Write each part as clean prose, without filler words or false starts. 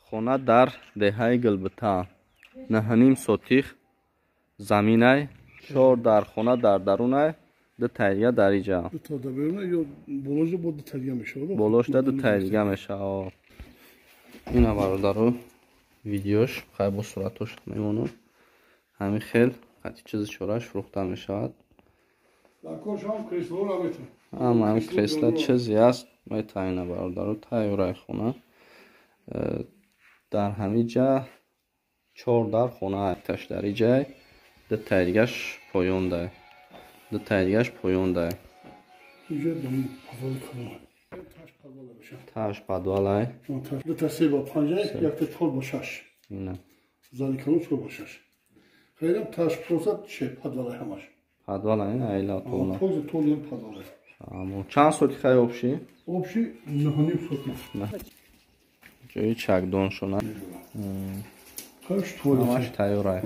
Хона дар деҳаи Гулбита, 9.5 сотих заминай, 4 дар хона дар дарунай, ду тайдига дар иҷа. Болошда ду тайдига мешавад. Ина бародаро, видеош хай бо суратош мемонам. Ҳамин хел қати чизи чораш фурӯхта мешавад. Ҳама ҳамин кресла чизе аст метавона бародаро, тайёрай хона. Дар ҳамин ҷа 4 дар хона, таш дар иҷай, ду тайдигаш поёндай. Ду тайдигаш поёндай. Таш подвалай. Ду та 3 ба 5, як та 4 ба 6. Ина. Зали калон 4 ба 6. Хайрам таш просад че подвалай ҳамаш. Подвалай, айла тона. Поза толем подвалай. Амо чанд соти хай обши? Обши 9.5 соти. Ҷои чакдон шона. Ҳамаш тайёрай.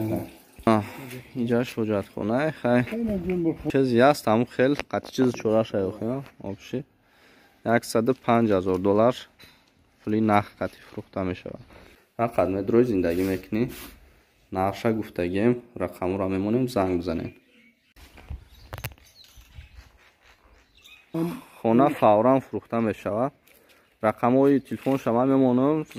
Инҷа ҳоҷатхонай хай. Чизи аст ҳамун хел қати чизи чораша охи обши. 105 000 доллар пули нақд қати фурӯхта мешавад. Фақат метрои зиндагӣ мекунӣ. Нақша гуфтагем, рақамро мемонем, занг бизанем. Хона фавран фурӯхта мешавад. Рақамҳои телефонша ман мемонам.